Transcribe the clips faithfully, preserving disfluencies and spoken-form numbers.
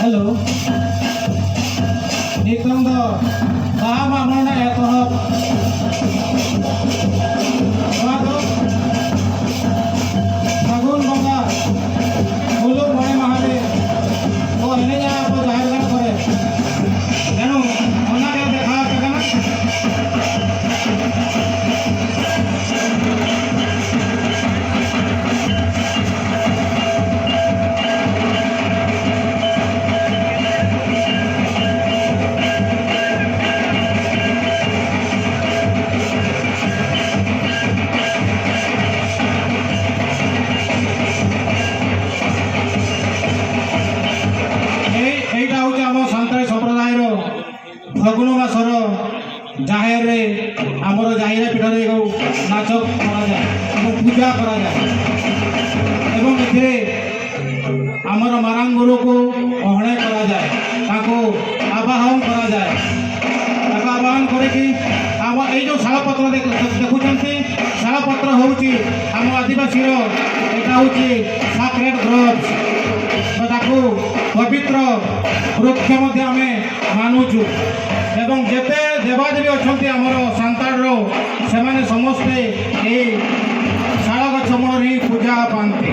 Hello, ᱱᱤᱛᱚᱝ ᱫᱚ ᱵᱟᱦᱟ ᱢᱟᱜ ᱢᱚᱬᱮ ᱨᱮᱱᱟᱜ ᱮᱛᱚᱦᱚᱵ᱾ ᱱᱚᱣᱟ ᱫᱚ ᱯᱷᱟᱹᱜᱩᱱ ᱵᱚᱸᱜᱟ ᱢᱩᱞᱩᱜ ᱢᱚᱬᱮ ᱢᱟᱦᱟ ᱨᱮ ᱠᱚ ᱮᱱᱮᱡᱼᱟ ᱟᱵᱚ ᱡᱟᱦᱮᱨ ᱜᱟᱲ ᱠᱚᱨᱮ᱾ ᱮᱱᱦᱚᱸ ᱚᱱᱟ ᱜᱮ ᱫᱮᱠᱷᱟᱣ ᱟᱯᱮ ᱠᱟᱱᱟ᱾ ଏଇ, ଏଇଟା ହଉଛି ଆମ ସାନ୍ତାଳୀ ସମ୍ପ୍ରଦାୟର ଫଗୁଣ ମାସର ଜାହେରରେ, ଆମର ଜାହିରା ପୀଠରେ ଏକ ନାଚ କରାଯାଏ ଏବଂ ପୂଜା କରାଯାଏ ଏବଂ ଏଥିରେ ଆମର ମାରାଙ୍ଗ ଗୁରୁକୁ ଅହଣେ କରାଯାଏ, ତାଙ୍କୁ ଆବାହନ କରାଯାଏ। ତାଙ୍କୁ ଆବାହନ କରିକି ଆମ ଏଇ ଯେଉଁ ଶାଳପତ୍ର ଦେଖ-, ଦେଖୁଛନ୍ତି, ଶାଳପତ୍ର ହେଉଛି ଆମ ଆଦିବାସୀର, ଏଇଟା ହେଉଛି ସାକ୍ରେଡ୍ ଗ୍ରୋଭ୍ସ, ତ ତାକୁ ପବିତ୍ର ବୃକ୍ଷ ମଧ୍ୟ ଆମେ ମାନୁଛୁ ଏବଂ ଯେତେ ଦେବାଦେବୀ ଅଛନ୍ତି ଆମର ସାନ୍ତାଳର, ସେମାନେ ସମସ୍ତେ ଏଇ ଶାଳ ଗଛ ମୂଳରେ ହିଁ ପୂଜା ପାଆନ୍ତି।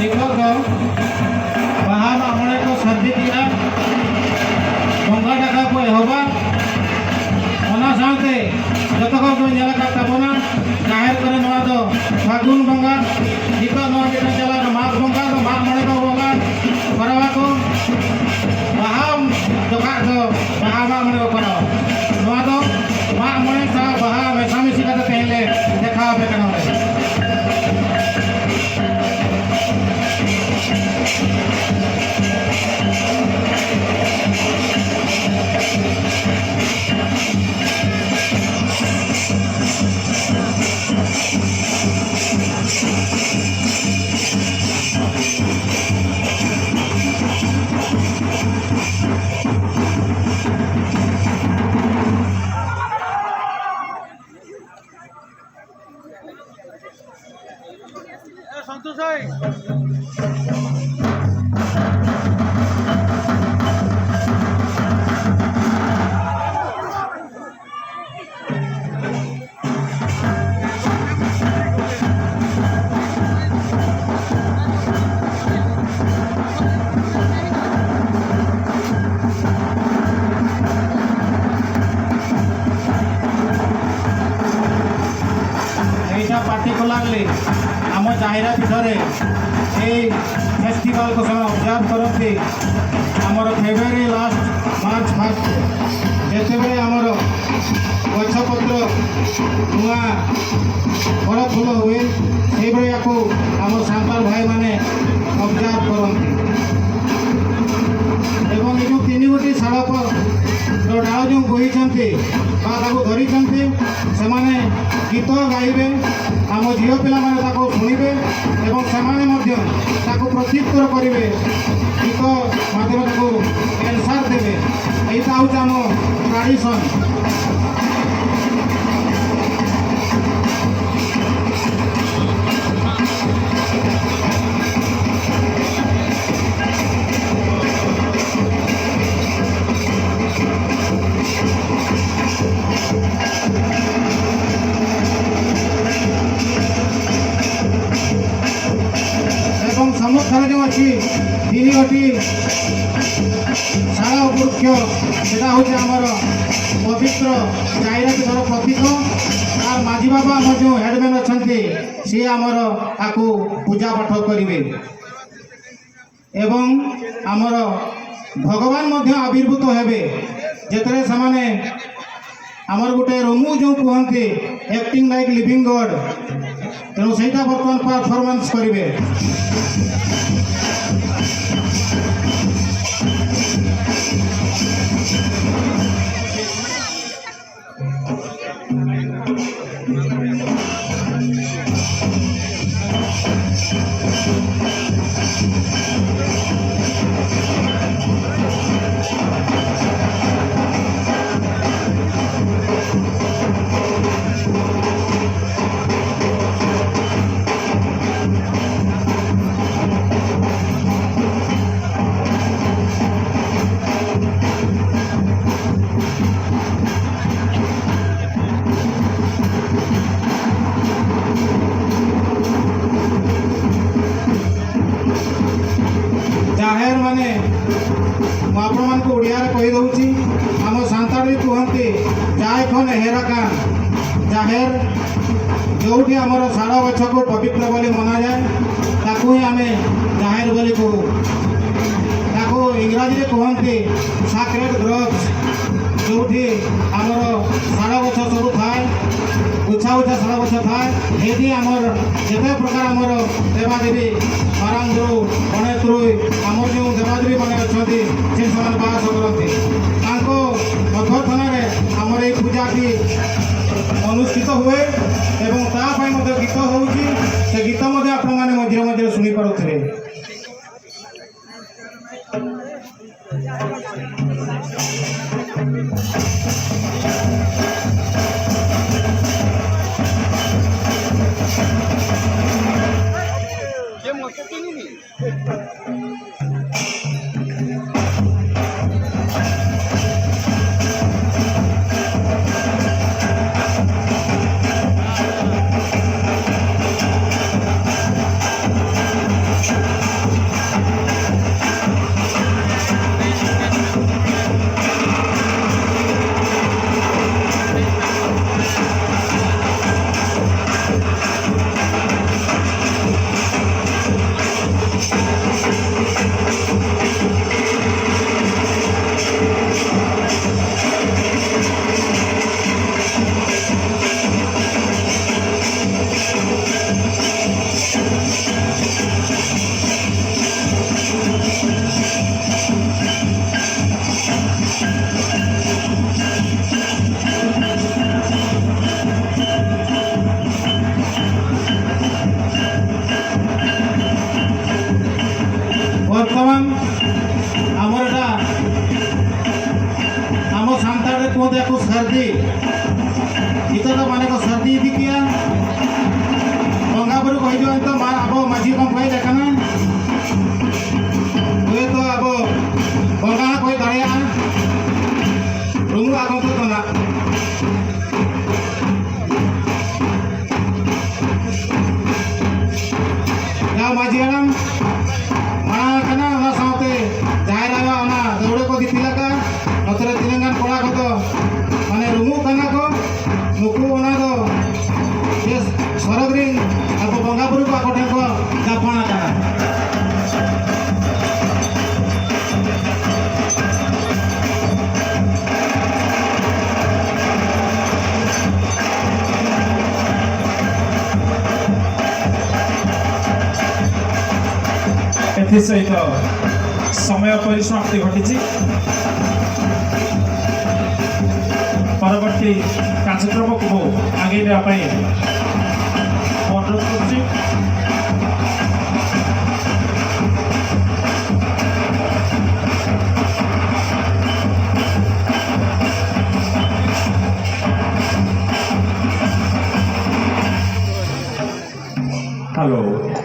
ᱱᱤᱛᱚᱜ ᱫᱚ ᱵᱟᱦᱟ ᱢᱟᱜ ᱢᱚᱬᱮ ᱠᱚ ᱥᱟᱹᱨᱫᱤ ᱠᱮᱜᱼᱟ, ᱵᱚᱸᱜᱟ ᱰᱟᱠᱟ ᱠᱚ ᱮᱦᱚᱵᱟ᱾ ᱚᱱᱟ ᱥᱟᱶᱛᱮ ᱡᱚᱛᱚ ᱦᱚᱲ ᱵᱚᱱ ᱧᱮᱞ ᱟᱠᱟᱫ ᱛᱟᱵᱚᱱᱟ, ᱡᱟᱦᱮᱨ ᱠᱚᱨᱮ ᱱᱚᱣᱟ ᱫᱚ ᱯᱷᱟᱹᱜᱩᱱ ᱵᱚᱸᱜᱟ, ᱱᱤᱛᱚᱜ ᱱᱚᱣᱟ ᱢᱤᱫᱴᱟᱝ ᱪᱟᱞᱟᱜ ᱠᱟᱱᱟ ᱢᱟᱜᱽ ᱵᱚᱸᱜᱟ, ᱫᱚ ᱢᱟᱜ ᱢᱚᱬᱮ ᱠᱚ ᱵᱚᱸᱜᱟ ᱠᱚᱨᱟᱣᱟ ᱠᱚ᱾ ᱵᱟᱦᱟ ᱡᱚᱠᱷᱟᱡ ᱫᱚ ᱵᱟᱦᱟ ᱢᱟᱜ ᱢᱚᱬᱮ ᱠᱚ ᱠᱚᱨᱟᱣᱟ᱾ ᱱᱚᱣᱟ ᱫᱚ ᱢᱟᱜ ᱢᱚᱬᱮ ᱥᱟᱶ ᱵᱟᱦᱟ ᱢᱮᱥᱟᱢᱤᱥᱤ ᱠᱟᱛᱮ ᱛᱮᱦᱮᱧ ᱞᱮ ᱫᱮᱠᱷᱟᱣ ᱟᱯᱮ ᱠᱟᱱᱟ ᱱᱚᱰᱮ᱾ ଏଇଟା ପାର୍ଟିକୁଲାରଲି ଆମ ଜାହିରା ପୀଠରେ ଏଇ ଫେଷ୍ଟିଭାଲକୁ ସେମାନେ ଅବଜର୍ଭ କରନ୍ତି। ଆମର ଫେବୃଆରୀ ଲାଷ୍ଟ, ମାର୍ଚ୍ଚ ଫାଷ୍ଟ, ଯେତେବେଳେ ଆମର ଗଛପତ୍ର ନୂଆ ଫଳ ଫୁଲ ହୁଏ, ସେଇଭଳି ୟାକୁ ଆମ ସାନ୍ତାଳ ଭାଇମାନେ ଅବଜର୍ଭ କରନ୍ତି। ଏବଂ ଏ ଯେଉଁ ତିନି ଗୋଟି ଶାଳ ପ-, ର ଡାଳ ଯେଉଁ ବୋହିଛନ୍ତି ବା ତାକୁ ଧରିଛନ୍ତି, ସେମାନେ ଗୀତ ଗାଇବେ, ଆମ ଝିଅ ପିଲାମାନେ ତାକୁ ଶୁଣିବେ ଏବଂ ସେମାନେ ମଧ୍ୟ ତାକୁ ପ୍ରତ୍ୟୁତ୍ତର କରିବେ, ଗୀତ ମାଧ୍ୟମରେ ତାକୁ ଆନ୍ସର ଦେବେ। ଏଇଟା ହେଉଛି ଆମ ଟ୍ରାଡିସନ୍। ଏବଂ ସମ୍ମୁଖରେ ଯେଉଁ ଅଛି ତିନି ଗୋଟି ଶାଳ ବୃକ୍ଷ, ସେଟା ହେଉଛି ଆମର ପବିତ୍ର ଜାହିରା ପୀଠର ପ୍ରତୀକ। ତାର ମାଝୀ ବାବା ଆମର ଯେଉଁ ହେଡମ୍ୟାନ୍ ଅଛନ୍ତି, ସିଏ ଆମର ଆକୁ ପୂଜା ପାଠ କରିବେ। ଏବଂ ଆମର ଭଗବାନ ମଧ୍ୟ ଆବିର୍ଭୂତ ହେବେ, ଯେତେବେଳେ ସେମାନେ ଆମର ଗୋଟେ ରୋମୁ ଯେଉଁ କୁହନ୍ତି, acting like living God, ତେଣୁ ସେଇଟା ବର୍ତ୍ତମାନ ପରଫର୍ମାନ୍ସ କରିବେ। ଜାହେର ମାନେ, ମୁଁ ଆପଣମାନଙ୍କୁ ଓଡ଼ିଆରେ କହିଦେଉଛି, ଆମ ସାନ୍ତାଳରେ କୁହନ୍ତି, "ଜାଏ ଖନ୍ ଏହେରା କାନ୍।" ଜାହେର, ଯେଉଁଠି ଆମର ଶାଳ ଗଛକୁ ପବିତ୍ର ବୋଲି ମନାଯାଏ, ତାକୁ ହିଁ ଆମେ ଜାହେର ବୋଲି କହୁ। ତାକୁ ଇଂରାଜୀରେ କୁହନ୍ତି ସାକ୍ରେଡ୍ ଗ୍ରକ୍ସ, ଯେଉଁଠି ଆମର ଶାଳ ଗଛ ସବୁ ଥାଏ, ଉଚ୍ଚା ଉଚ୍ଚା ଶାଳ ଗଛ ଥାଏ। ଏଠି ଆମର ଯେତେ ପ୍ରକାର ଆମର ଦେବାଦେବୀ, ବାରାନ୍ଦରୁ, ଗଣେତ୍ରୁଇ, ଆମର ଯେଉଁ ଦେବାଦେବୀ ମାନେ ଅଛନ୍ତି, ସେ ସେମାନେ ବାସ କରନ୍ତି। ତାଙ୍କ ଅଭ୍ୟର୍ଥନାରେ ଆମର ଏଇ ପୂଜାଟି ଅନୁଷ୍ଠିତ ହୁଏ ଏବଂ ତା ପାଇଁ ମଧ୍ୟ ଗୀତ ହେଉଛି। ସେ ଗୀତ ମଧ୍ୟ ଆପଣମାନେ ମଝିରେ ମଝିରେ ଶୁଣିପାରୁଥିବେ। ᱠᱚ ᱥᱟᱹᱨᱫᱤ, ᱱᱤᱛᱚᱜ ᱫᱚ ᱢᱟᱱᱮ ᱠᱚ ᱥᱟᱹᱨᱫᱤ ᱤᱫᱤ ᱠᱮᱭᱟ᱾ ᱵᱚᱸᱜᱟ ᱵᱩᱨᱩ ᱠᱚ ᱦᱤᱡᱩᱜᱼᱟ᱾ ᱱᱤᱛᱚᱜ ᱢᱟ ᱟᱵᱚ ᱢᱟᱹᱡᱷᱤ ᱵᱚᱱ ᱦᱮᱡ ᱟᱠᱟᱱᱟ᱾ ᱦᱳᱭᱛᱳ ᱟᱵᱚ ᱵᱚᱸᱜᱟ ᱦᱚᱸ ᱠᱚ ᱦᱮᱡ ᱫᱟᱲᱮᱭᱟᱜᱼᱟ᱾ ᱨᱩᱢᱩᱜ ᱟᱠᱚ ᱱᱤᱛᱚᱜ ᱫᱚ ᱱᱟᱜ᱾ ᱡᱟᱦᱟᱸ ᱢᱟᱹᱡᱷᱤ ᱦᱟᱲᱟᱢ ᱢᱟᱲᱟᱝ ᱟᱠᱟᱱᱟ, ᱚᱱᱟ ᱥᱟᱶᱛᱮ ᱡᱟᱦᱮᱨ ᱟᱭᱳ ᱚᱱᱟ ᱫᱟᱹᱣᱲᱟᱹ ᱠᱚ ᱫᱤᱯᱤᱞ ᱟᱠᱟᱫᱼᱟ᱾ ᱱᱚᱛᱮ ᱨᱮ ᱛᱤᱱᱟᱹᱜ ᱜᱟᱱ ᱠᱚᱲᱟ ᱠᱚᱫᱚ ᱢᱟᱱᱮ ᱨᱩᱢᱩᱜ ᱠᱟᱱᱟ ᱠᱚ, ᱱᱩᱠᱩ ᱚᱱᱟ ᱫᱚ ᱵᱮᱥ ᱥᱚᱨᱚᱜᱽ ᱨᱤᱱ ᱟᱵᱚ ᱵᱚᱸᱜᱟ ᱵᱩᱨᱩ ᱠᱚ ᱟᱠᱚ ᱴᱷᱮᱱ ᱠᱚ ᱫᱟᱯᱟᱱ ᱟᱠᱟᱱᱟ᱾ ଏଥିସହିତ ସମୟ ପରିସମାପ୍ତି ଘଟିଛି। ପରବର୍ତ୍ତୀ କାର୍ଯ୍ୟକ୍ରମକୁ ଆଗେଇ ନେବା ପାଇଁ ଅନୁରୋଧ କରୁଛି। ହ୍ୟାଲୋ।